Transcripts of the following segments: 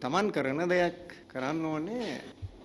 තමන් කරන දෙයක් කරන්න ඕනේ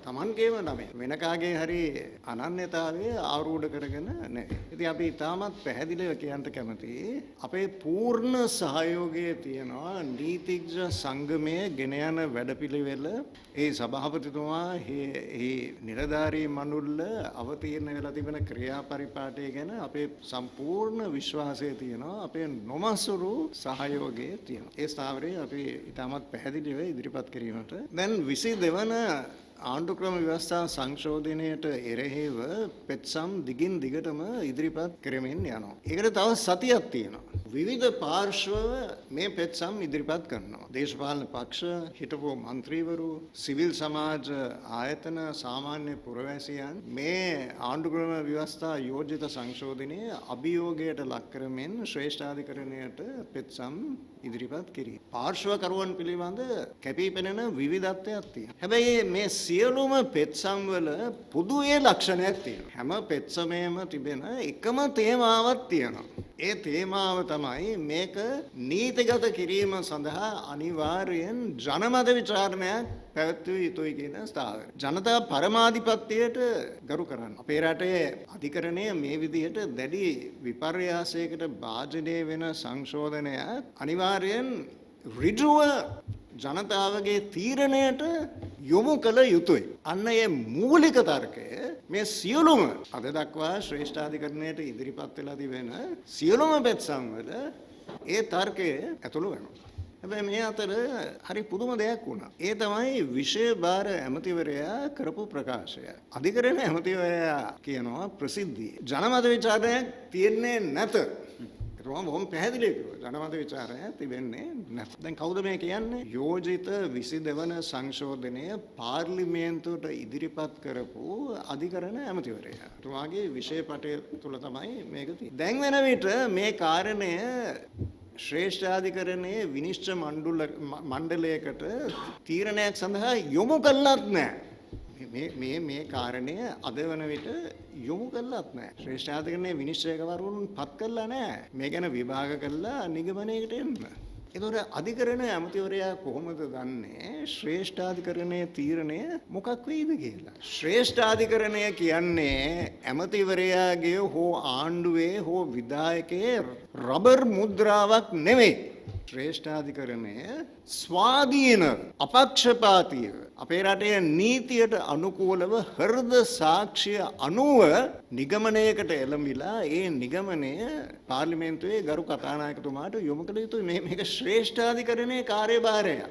තමන්ගේම නමෙන්, වෙන කාගේ හරි අනන්‍යතාවය ආරූඪ කරගෙන නෙවෙයි. ඉතින් අපි ඉතාමත් පැහැදිලිව කියන්න කැමතියි, අපේ පූර්ණ සහයෝගය තියෙනවා නීතිඥ සංගමය ගෙන යන වැඩපිළිවෙල. ඒ සභාපතිතුමා ඒ නිලධාරී මණ්ඩල අවතීර්ණ වෙලා තිබෙන ක්‍රියාපරිපාටය ගැන අපේ සම්පූර්ණ විශ්වාසය තියෙනවා. අපේ නොමසුරු සහයෝගය තියෙනවා. ඒ ස්ථාවරය අපි ඉතාමත් පැහැදිලිව ඉදිරිපත් කිරීමට දැන් 22 වන ආණ්ඩුක්‍රම ව්‍යවස්ථා සංශෝධනයට එරෙහිව පෙත්සම් දිගින් දිගටම ඉදිරිපත් කරමින් යනවා. ඒකට තව සතියක් තියෙනවා. විවිධ පාර්ශ්ව මේ පෙත්සම් ඉදිරිපත් කරනවා. දේශපාලන පක්ෂ, හිටපු මන්ත්‍රීවරු, සිවිල් සමාජ ආයතන, සාමාන්‍ය පුරවැසියන් මේ ආණ්ඩුක්‍රම ව්‍යවස්ථා යෝජිත සංශෝධනය අභියෝගයට ලක් කරමින් ශ්‍රේෂ්ඨාධිකරණයට පෙත්සම් ඉදිරිපත් කිරීම. පාර්ශ්වකරුවන් පිළිබඳ කැපී පෙනෙන විවිධත්වයක් තියෙනවා. හැබැයි මේ සියලුම පෙත්සම් වල පොදුවේ ලක්ෂණයක් තියෙනවා. හැම පෙත්සමේම තිබෙන එකම තේමාවක් තියෙනවා. ඒ තේමාව තමයි මේක නීතිගත කිරීම සඳහා අනිවාර්යෙන් ජනමත විචාරණයක් පැවැත්විය යුතුයි කියන ස්ථාවරය. ජනතා පරමාධිපත්‍යයට ගරු කරන්න. අපේ රටේ අධිකරණය මේ විදිහට දැඩි විපර්යාසයකට භාජනය වෙන සංශෝධනයක් අනිවාර්යෙන් ඍජුව ජනතාවගේ තීරණයට යොමු කළ යුතුයි. අන්න ඒ මූලික තර්කය මේ සියලුම අද දක්වා ශ්‍රේෂ්ඨාධිකරණයට ඉදිරිපත් වෙලා තිබෙන සියලුම පෙත්සම් වල ඒ තර්කය ඇතුළු වෙනවා. හැබැයි මේ අතර හරි පුදුම දෙයක් වුණා. ඒ තමයි විෂය භාර ඇමතිවරයා කරපු ප්‍රකාශය. අධිකරණ ඇමතිවරයා කියනවා ප්‍රසිද්ධියේ ජනමත විචාරණයක් තියෙන්නේ නැත. ඒකම බොහොම පැහැදිලිව කිව්වා. ජනමත විචාරණයක් තිබෙන්නේ නැත. දැන් කවුද මේ කියන්නේ? යෝජිත 22 වන සංශෝධනය පාර්ලිමේන්තුවට ඉදිරිපත් කරපු අධිකරණ ඇමතිවරයා. එතුමාගේ විෂය පටය තුල තමයි මේක තියෙන්නේ. දැන් වෙන විට මේ කාරණය ශ්‍රේෂ්ඨාධිකරණයේ විනිශ්චය මණ්ඩලයකට තීරණයක් සඳහා යොමු කළත් නෑ. මේ මේ මේ කාරණය අද වන විට යොමු කළත් නෑ. ශ්‍රේෂ්ඨාධිකරණයේ විනිශ්චයකවරුන් පත් කළා නෑ. මේ ගැන විභාග කළා නිගමනයකට එන්න. ඒතකොට අධිකරණ ඇමතිවරයා කොහොමද දන්නේ ශ්‍රේෂ්ඨාධිකරණයේ තීරණය මොකක් වෙයිද කියලා? ශ්‍රේෂ්ඨාධිකරණය කියන්නේ ඇමතිවරයාගේ හෝ ආණ්ඩුවේ හෝ විධායකයේ රබර් මුද්‍රාවක් නෙමෙයි. ශ්‍රේෂ්ඨාධිකරණය ස්වාධීන, අපක්ෂපාතීව, අපේ රටේ නීතියට අනුකූලව හෘද සාක්ෂිය අනුව නිගමනයකට එළඹිලා ඒ නිගමනය පාර්ලිමේන්තුවේ ගරු කතානායකතුමාට යොමු කළ යුතුයි. මේක ශ්‍රේෂ්ඨාධිකරණයේ කාර්යභාරයක්.